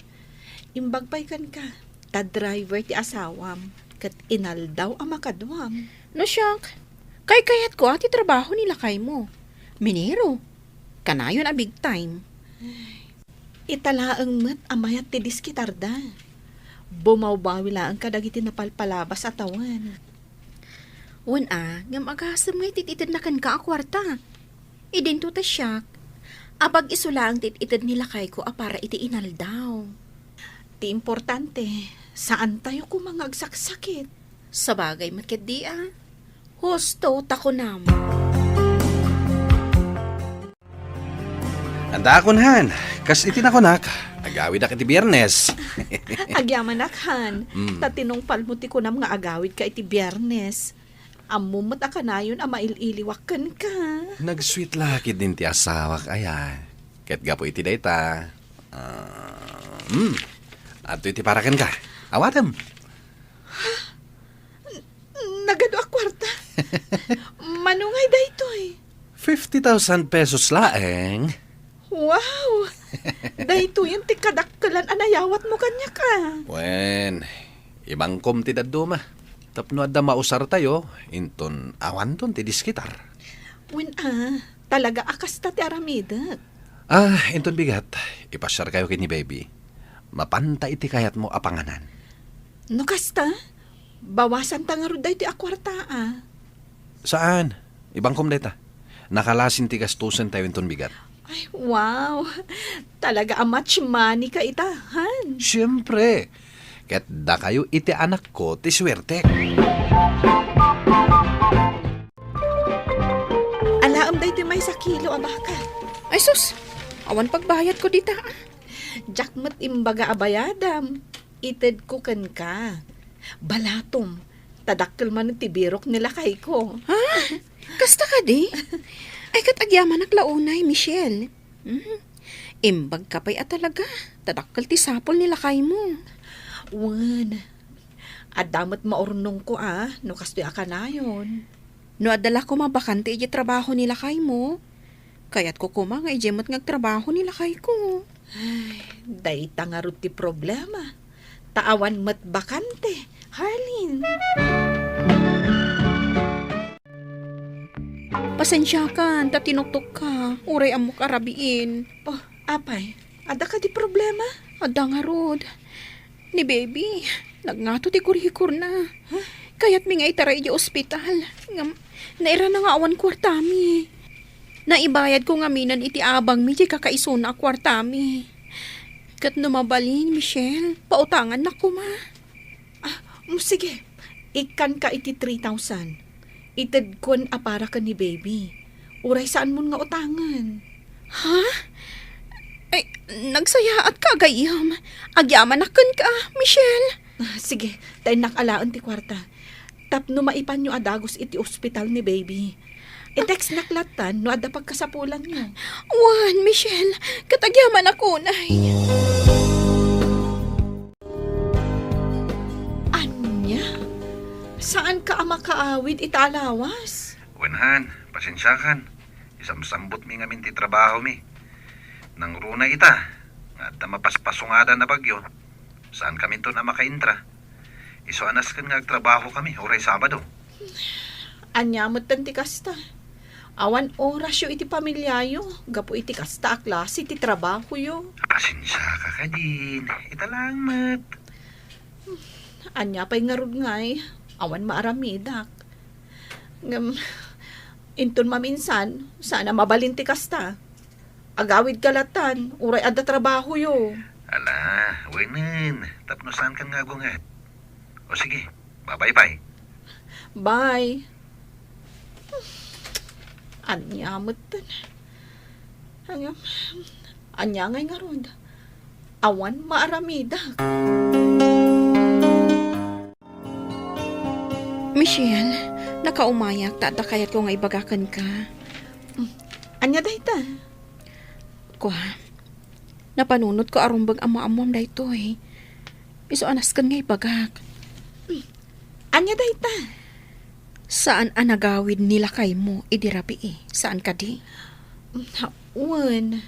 imbag pay kenka, ta driver ti asawam, ket inaldaw a makaduam. No siak, kaykayatko a ti trabaho ni lakaymo. Minero. Kanayon a big time. Ita laeng met a mayat ti diskitarda. Bumawbawi laeng kadagiti napalpalabas a tawen. Wen a, ngem agasem nga ititedna kenka a kuarta. Idinto ta siak. Apag isu laeng ti it-ited ni lakayko a para iti inaldaw. Ti importante, saantayo koma nga agsaksakit. Sabagay met ketdi a. Husto ta kunam. Adda a kunhan, kas iti nakunak, agawidak iti Biyernes. Agyamanak, han. Mm. Ta tinungpalmo ti kunam nga agawidka iti Biyernes. Ammom met a kanayon a mail-iliwak kenka. Nag-sweet la ketdin ti asawak aya. Ket gapu iti dayta, ah, hmm, adtoy ti para kenka. Awatem. Nagadu a kuarta. Mano ngay daytoy? Fifty thousand pesos laeng. Wow! Daytoyen ti kadakkelan a nayawatmo kaniak a. Wen, ibangkom ti dadduma. Tapno adda mausartayo, inton awanton ti diskitar. Wen a, talaga a kasta ti aramidek. Ah, inton bigat, ipasiarkayo ken ni Baby. Mapanta iti kayatmo a panganan. No kasta, bawasanta ngarud daytoy a kuarta a. Saan? Ibangkom dayta. Nakalasin ti gastusentayo inton bigat. Ay, wow! Talaga a match money ka ita, han? Siyempre. Ket dakayo iti anakko ti suertek. Alaem daytoy maysa kilo a baka. Ay sus, awan pagbayadko dita. Diak met imbaga a bayadam. Itedko kenka. Balatom, ta dakkel manen ti birok ni lakayko. Ha? Kasta kadi? Ay, ket agyamanak la unay, Michelle. Hmm. Imbagka pay a talaga, ta dakkel ti sapul ni lakaymo. Wen, adda met maurnongko a, no kastoy a kanayon. No adda la koma bakante idiay trabaho ni lakaymo, kayatko koma nga idiay met nga agtrabaho ni lakayko. Ay, dayta ngarud ti problema. Ta awan met bakante, Harlin. Pasensiakan, ta tinuktokka, uray ammok a rabiin. Oh, apay, adda kadi problema? Adda ngarud. Ni Baby, nagngato ti kurikurna. Huh? Kayatmi nga itaray idiay ospital. Ngem, nairana nga awan kuartami. Naibayadko ngaminen iti abangmi diay kakaisuna a kuartami. Ket no mabalin, Michelle, pautangannak koma. Ah, mm, sige. Ikkanka iti three thousand. Itedkon a para ken ni Baby. Uray saanmon nga utangen. Ha? Ay, nagsayaatka, gayyem. Agyamanak kenka, Michelle. Ah, sige, ta innak alaen ti kuarta. Tapno maipanyo a dagus iti ospital ni Baby. I-textnak lattan no adda pagkasapulanyo. Wen, Michelle, ket agyamanak unay. Ania? Saanka a makaawid ita a lawas? Wen han, pasensiakan. Isamsambutmi ngamin ti trabahomi. Nangruna ita, nga adda mapaspasungadan a bagyo. Saankaminton a makaintra. Isu a nasken nga agtrabahokami uray Sabado. Ania metten ti kasta? Awan orasyo iti pamiliayo gapu iti kasta a klase ti trabahoyo. Pasensiaka kadin. Ita laeng met. Ania pay ngarud ngay? Awan maaramidak. Ngem, inton maminsan, saan a mabalin ti kasta. Agawidka lattan, uray adda trabahoyo. Ala, wenen, tapno saankan nga agunget. O sige, babay pay. Bye. Ania metten. Ania, ania ngay ngarud? Awan maaramidak. Michelle, nakaumayak ta adda kayatko nga ibaga kenka. Mm, ania dayta? Kua, napanunotko a rumbeng a maammoam daytoy. Isu a nasken nga ibagak. Mm, ania dayta? Saan a nagawid ni lakaymo idi rabii, saan kadi? Mm, wen.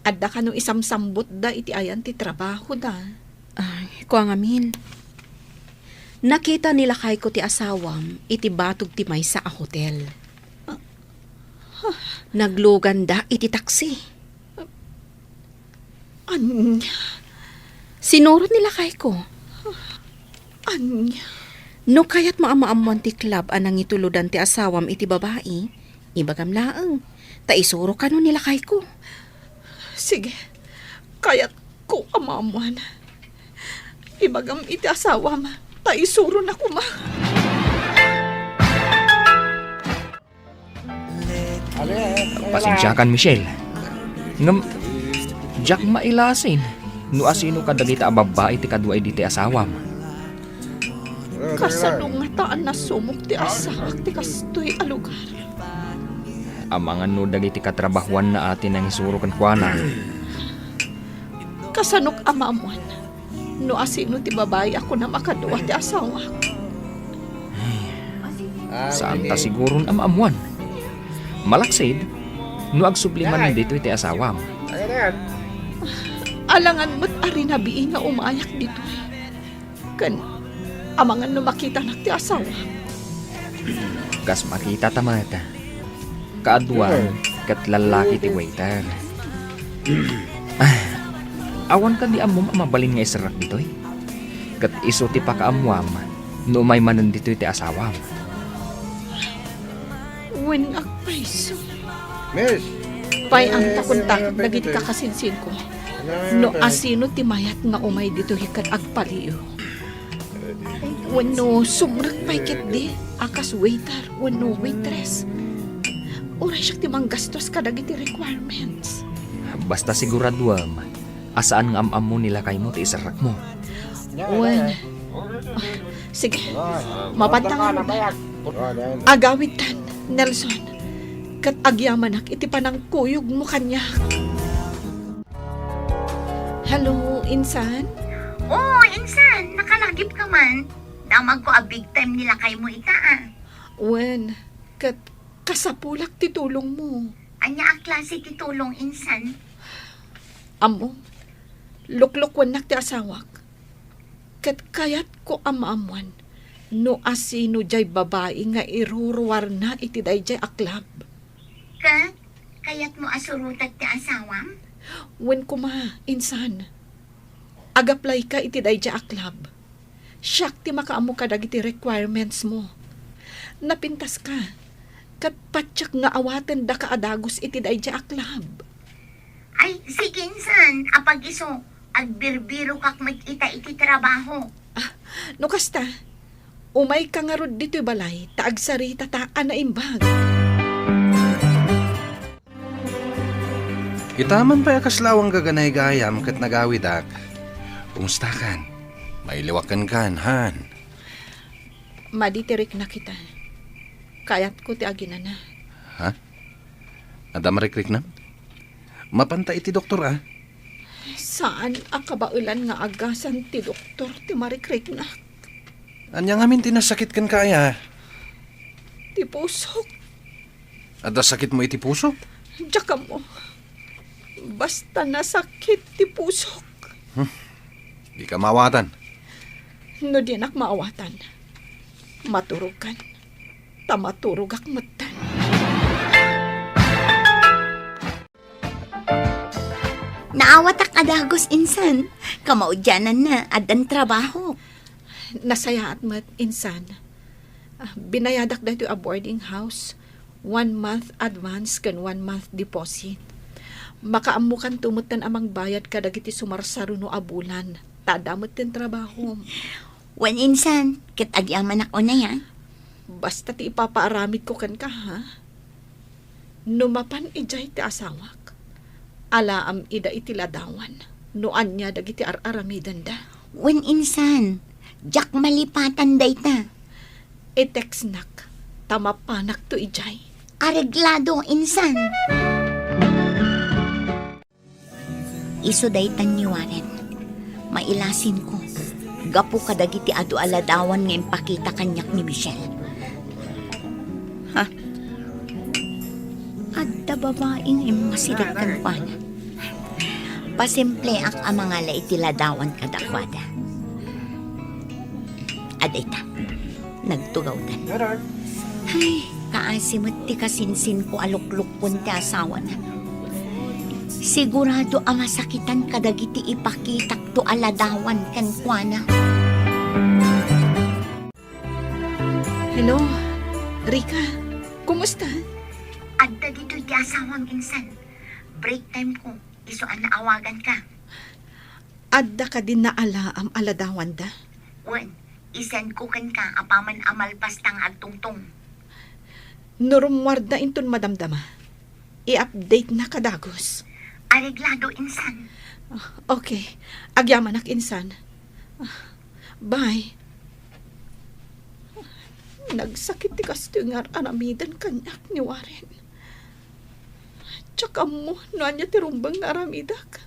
Adda kano isamsambutda iti ayan ti trabahoda? Ay, kua ngamin. Nakita ni lakayko ti asawam iti batog ti maysa a hotel. Ah, huh. Nagluganda iti taksi. Ania? Sinurot ni lakayko. Ania? No kayatmo a maammuan ti club a nangitulodan ti asawam iti babai, ibagam laeng. Ta isuro kano ni lakayko. Sige, kayatko a maammuan. Ibagam iti asawam, ta isurona koma. Pasensiakan, Michelle. Ngem, diak mailasin no asino kadagita a babbai ti kadua idi ti asawam. Kasano ngata a nasumok ti asaak ti kastoy a lugar? Amangan no dagiti katrabahoanna a ti nangisuro kenkuana. Kasanok a maammuan no asino ti babai a kunam a kadua ti asawak? Saanta siguron a maammuan. Malaksid, no agsubli manen ditoy ti asawam. Alangan met a rinabii nga umayak ditoy. Ken, amangan no makitanak ti asawam. Kas makitata met. Kaaduan, ket lallaki ti waiter. Ah, awan kadi ammom a mabalin nga iserrek ditoy? Ket isu ti pakaammuam no umay manen ditoy ti asawam. Wen, agpayso. Miss! Pay-am ta kontakek dagiti kakasinsinko no asino ti mayat nga umay ditoy ket agpaliw. Wenno sumrek pay ketdi a kas waiter wenno waitress. Uray siak ti manggastos kadagiti requirements. Basta siguraduem a saan nga am-ammo ni lakaymo ti iserrekmo. Wen. Sige, mapanta ngarud. Agawidtan, Nelson. Ket agyamanak iti panangkuyogmo kaniak. Hello, insan? Oh, insan, nakalagip ka man. Damagko a big time ni lakaymo ita, ah. Wen, ket kasapulak ti tulongmo. Ania a klase ti tulong, insan? Ammom, luklukuennak ti asawak. Ket kayatko a maammuan no asino diay babai nga iruruarna iti daydiay a club. Ket kayatmo a surotek ti asawam? Wen koma, insan. Agaplayka iti daydiay a club. Siak ti makaammo kadagiti requirementsmo. Napintaska, ket patiek nga awatendaka a dagus iti daydiay a club. Ay, sige, insan, apag-isu, agbirbirokak met ita iti trabaho. Ah, no kasta, umayka ngarud ditoy balay ta agsaritata a naimbag. Ita man pay a kasla awan gaganay gayam ket nagawidak. Kumustakan? Mailiwak kenkan, han? Madi ti riknak ita. Kayatko ti aginana. Ha? Adda marikriknam? Mapanta iti doktor, a? Saan a kabaelan nga agasan ti doktor ti marikriknak. Ania ngamin ti nasakit kenka, aya? Ti pusok. Adda sakitmo iti puso? Diak ammo. Basta nasakit ti pusok. Hmm. Dika maawatan. No dinak maawatan, maturogkan. Ta maturogak metten. Naawatak a dagus, insan. Kamaudiananna, addan trabaho. Nasayaat met, insan. Ah, binayadak daytoy a boarding house. One month advance ken one month deposit. Makaammokanto metten a mangbayad kadagiti sumarsaruno a bulan. Ta adda metten trabahom. Wen, insan, ket agyamanak unay, a? Basta ti ipapaaramidko kenka, ha? No mapan idiay ti asawak, alaam ida iti ladawan no ania dagiti ar-aramidenda. Wen, insan, diak malipatan dayta. I-textnak ta mapanakto idiay. Areglado, insan. Isu daytan ni Warren. Mailasinko gapu kadagiti adu a ladawan nga impakita kaniak ni Michelle. Ha? Adda babai nga immasideg kenkuana. Pasimpleak a mangala iti ladawan kadakuada. Adda ita. Nagtugawdan. Ay, kaasi met ti kasinsinko a luklukkon ti asawana. Sigurado a masakitan kadagiti ipakitakto a ladawan kenkuana. Hello, Rica. Kumusta? Adda ditoy Ti asawam insan, break time ko, isu a naawaganka. Adda kadi naalaam a ladawanda? Wen, isend ko kenka apaman a malpas ta nga agtungtong. No rummuarda inton madamdama, i-update na kadagus. Areglado insan. Ah, okay. Agyamanak insan. Ah, bye. Nagsakit ti kastoy nga ar-aramiden kaniak ni Warren. Diak ammo no ania ti rumbeng nga aramidak.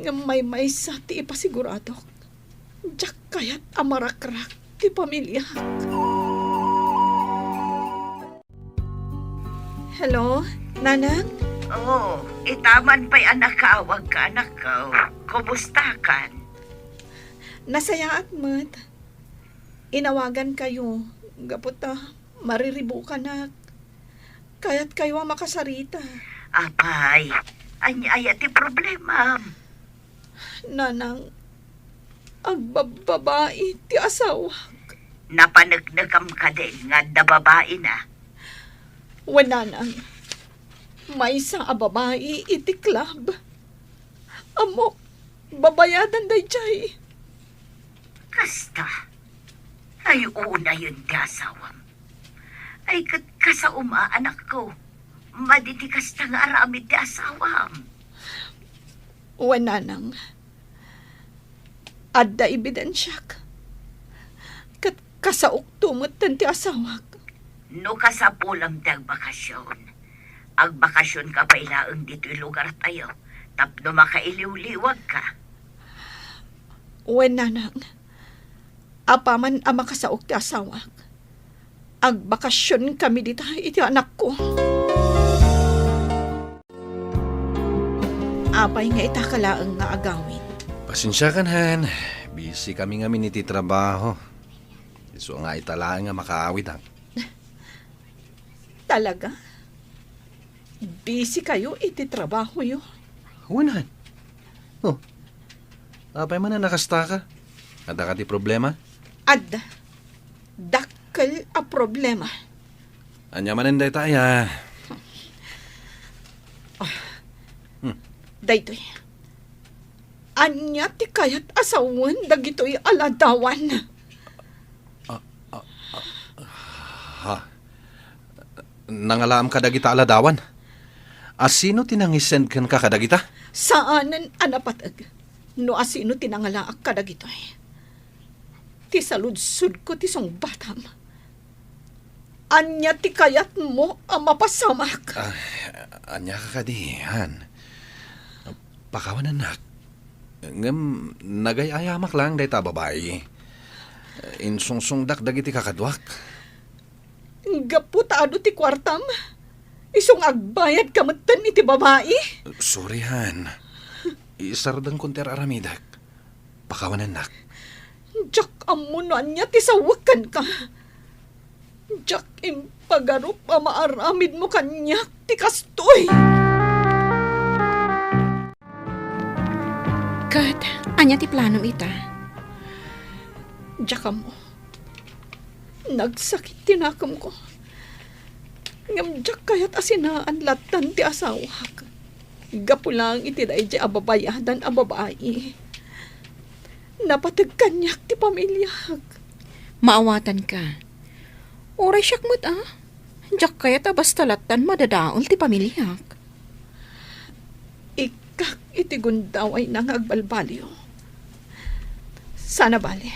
Ngem maymaysa ti ipasiguradok. Diak kayat a marakrak ti pamiliak. Hello, Nanang? Oh, itaman pay a nakaawagka, anakko. Kumustakan? Nasayaat met. Inawagankayo, gapu ta mariribukanak. Kayatkayo a makasarita. Apay, ania aya ti problemam? Nanang, agbabbabai ti asawak. Napaneknekam kadin nga adda babaina? Wen, Nanang, maysa a babai iti club. Ammok, babayadan daydiay. Kasta? Ay, unayen ti asawam. Ay, ket kasaom a, anakko. Madi ti kasta nga aramid ti asawam. Wen, Nanang. Adda ebidensiak. Ket kasaokto metten ti asawak. No kasapulam ti agbakasyon, agbakasyonka pay laeng ditoy lugartayo tapno makailiwliwagka. Wen, Nanang. Apaman a makasaok ti asawak, agbakasyonkami dita iti anakko. Apay nga itaka laeng nga agawid? Pasensiakan, Han. Busy kami ngamin iti trabaho. Isu nga ita laeng nga makaawidak. Talaga? Busy kayo iti trabahoyo? Wen, Han. Oh, apay man a nakastaka? Adda kadi problema? Adda. Dakkel a problema. Ania manen dayta aya? Ah. Hmm. Daytoy. Ania ti kayat a sawen dagitoy a ladawan? Ah, ah, ah, ha? Nangalaam kadagita a ladawan? A sino ti nangisend kenka kadagita? Saanen a napateg no a sino ti nangalaak kadagitoy. Ti saludsodko ti sungbatam. Ania ti kayatmo a mapasamak? Ah, ania ka kadi, Han? Pakawanennak. Ngem nagay-ayamak laeng dayta a babai. Insungsongdak dagiti kakaduak. Gapu ta adu ti kuartam, isu nga agbayadka metten iti babai? Sorry, Han. Isardengkon ti ar-aramidek. Pakawanennak. Diak ammo no ania ti sawek kenka. Diak impagarup a maaramidmo kaniak ti kastoy. Ket ania ti planom ita? Diak ammo. Nagsakit ti nakemko. Ngem diak kayat a sinaan lattan ti asawak. Gapu laeng iti daydiay a babayadan a babai. Napateg kaniak ti pamiliak. Maawatanka. Uray siak met a. Diak kayat a basta lattan madadael ti pamiliak. Ikkak iti gundawayna nga agbalbaliw. Sana bale,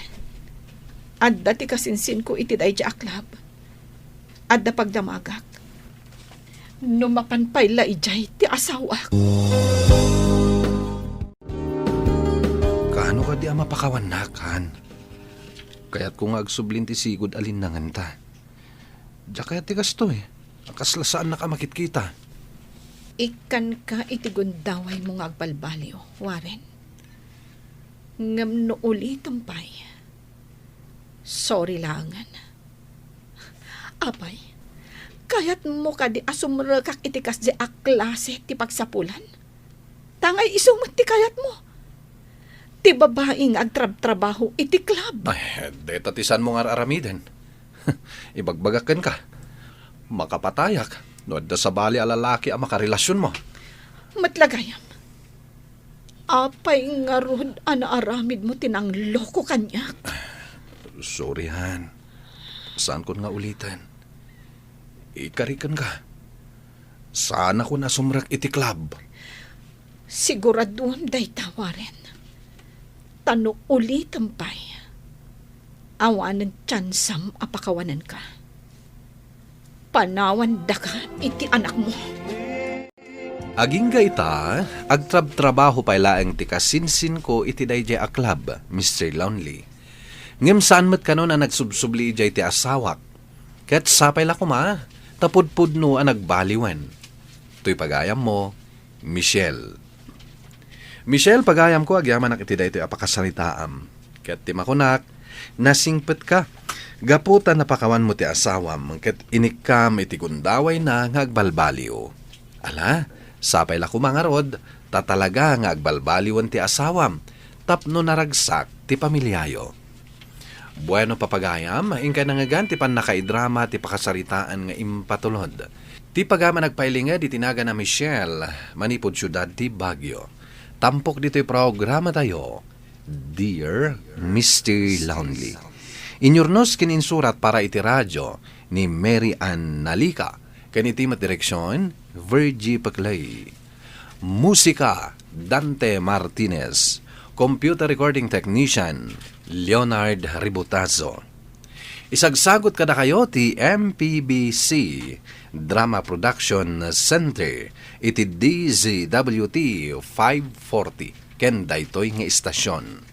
adda ti kasinsinko iti daydiay a club. Adda pagdamagak. No mapan pay la idiay ti asawak. Kaano kadi a mapakawannak, Han? Kayatko nga agsublin ti sigud a linnangenta. Diak kayat ti kastoy. Kasla saannak a makitkita. Ikkanka iti gundawaymo nga agbalbaliw, Warren. Ngem no ulitem pay, sorry laengen. Apay, kayatmo kadi a sumrekak iti kasdi a klase ti pagsapulan? Tangay isu met ti kayatmo. Ti babai nga agtrabtrabaho iti club. Ay, deta ti saanmo nga ar-aramiden. Ibagbagak kenka. Makapatayak. No adda sabali a lalaki a makarelasionmo. Met la gayam. Apay ngarud a naaramidmo ti nangloko kaniak? Sorry, han. Saankon nga uliten. Ikariken ka. Saanakon a sumrek iti club. Siguraduem dayta, Warren. Ta no ulitem pay, awanen tiansam a pakawanenka. Panawandaka iti anakmo. Agingga ita, agtrabtrabaho pay laeng ti kasinsinko iti daydiay a club, Mister Lonely. Ngem saan met kanon a nagsubsubli idiay ti asawak. Ket sapay la koma, ta pudpudno a nagbaliwen. Toy pagayammo, Michelle. Michelle, pagayamko, agyamanak iti daytoy a pakasaritaam. Ket ti makunak, nasingpetka. Gapu ta napakawanmo ti asawam, ket inikkam iti gundawayna nga agbalbaliw. Ala, sapay la koma ngarud, ta talaga nga agbalbaliwen ti asawam, tapno naragsak ti pamiliayo. Bueno, papagayam, inkay nangngegan ti pannakaidrama ti pakasaritaan nga impatulod. Ti pagayam a nagpailinged iti nagan a Michelle, manipud siudad ti Baguio. Tampok ditoy programatayo, Dear Mister Lonely. Inyurnos ken insurat para iti radio ni Mary Ann Nalica, ken iti met direksyon, Virgie Peclay. Musika, Dante Martinez. Computer recording technician, Leonard Ributazo. Isagsagot kadakayo ti M P B C Drama Production Center iti D Z W T five forty ken daytoy nga istasyon.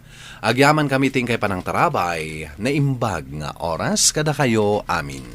Agyamankami ti inkay panangtarabay, naimbag nga oras kadakayo amin.